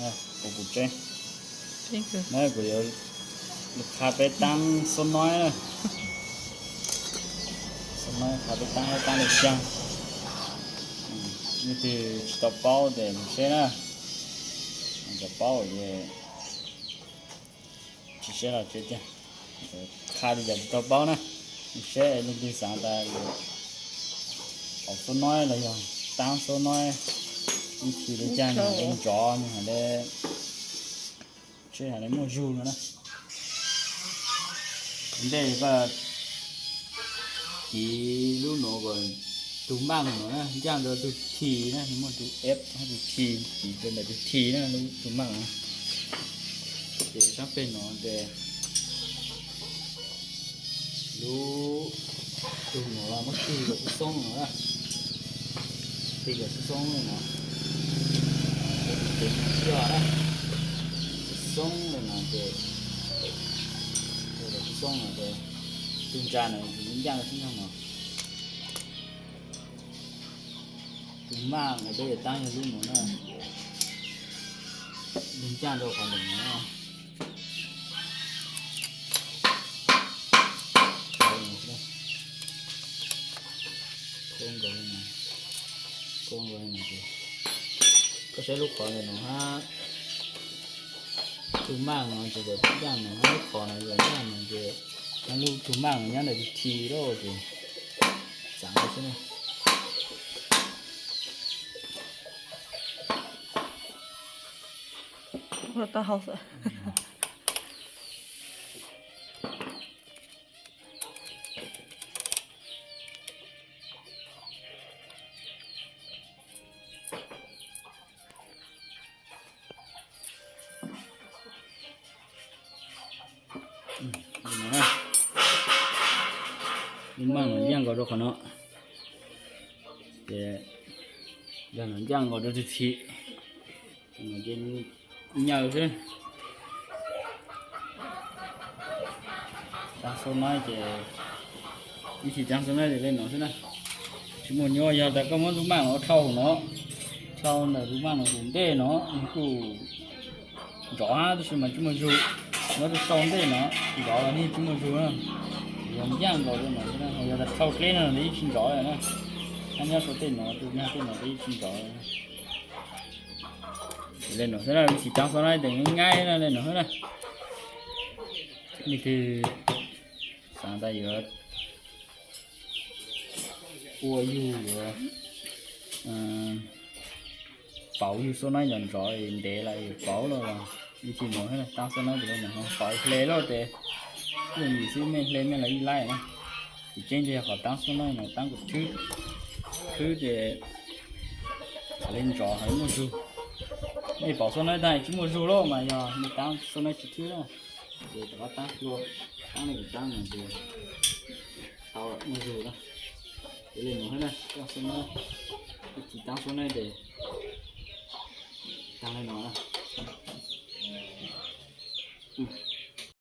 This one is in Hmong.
Kuv tus tseeb, kuv yuav qha peb taab xub noib na. Xub noib qha peb taab, taab li xyaa. Leej twg tsis tau paub ces mus seb na, tsis paub ces tsis seb los tseeb tiag. Qha li cas tsis tau paub na, mus seb leej twg xaav tas hauv xub noib los yog taab xub noib ib txhis li cas nws hais li ntsoov, nws hais li, tsis hais li muaj zug no na. Ntej koj kiv lub nuav kom tug maaj no na, ncaaj rua tug khi na, muaj tug F hab tug khi, kiv rua ntawm tug khi na, lub tug maaj na. Ces saab peg no ces lub tug nuav muab tig kom xoob xoob no, tig kom xoob xoob no, ces tig na, xoob xoob no ces, xoob xoob no ces tug ntsa no ncaaj xwb no. Tug maaj no peb yuav taab yog lub nuav na, ncaaj rua qhov ntawm no. Koj saib lub qhov ntawm no hab, tug maaj no ces ncaaj no, lub qhov no yog ncaaj no ces, lub tug maaj no nyob ntawm tug khi lawm ces txaav xwb na. Lub maaj no ncaaj nkaus rua qhov no, ces yog no ncaaj nkaus rua tug khi, nyaws xwb. Taab xub noib ces, ib txhis taab xub noib ces le no xwb na. Tsis muaj nyuaj, yog tas koj muab lub maaj no dhau no, dhau ntawm lub maaj no tus ntej no, nws kuj nrov hab tab sis mas tsis muaj zug. Muab rau sau ntej no, nrov los yeej tsis muaj zug na. Yog ncaaj nkaus rua no xwb na, yog tas dhau dleb no yeej tsis nrov lawm na. Hab nyob sau tej no, tus nyag tej no yeej tsis nrov lawm. Le no xwb na, ib txhis taab xub noib ces nyaib na, le no xwb na. Leej twg xaav tas yuav ua yug, yuav pauv yug xub noib nrov nrov ntev los yuav pauv los, ib txhis no xwb na, taab xub noib ces le no, pauv hle lawm ces kuj yim xwb, mej hle mej los ib laib na. Kuv tseeb tiag yog qhov taab xub noib no taab kom thwb, thwb ces hais li nrov hais li muaj zug. Mej pauv xub noib tag tsis muaj zug lawm mas yog mej taab xub noib tsis thwb na. Ces rov qab taab dlua, taab le kuv taab no ces tau muaj zug na. Ces le no xwb na, taab xub noib, ib txhis taab xub noib ces taab le no na.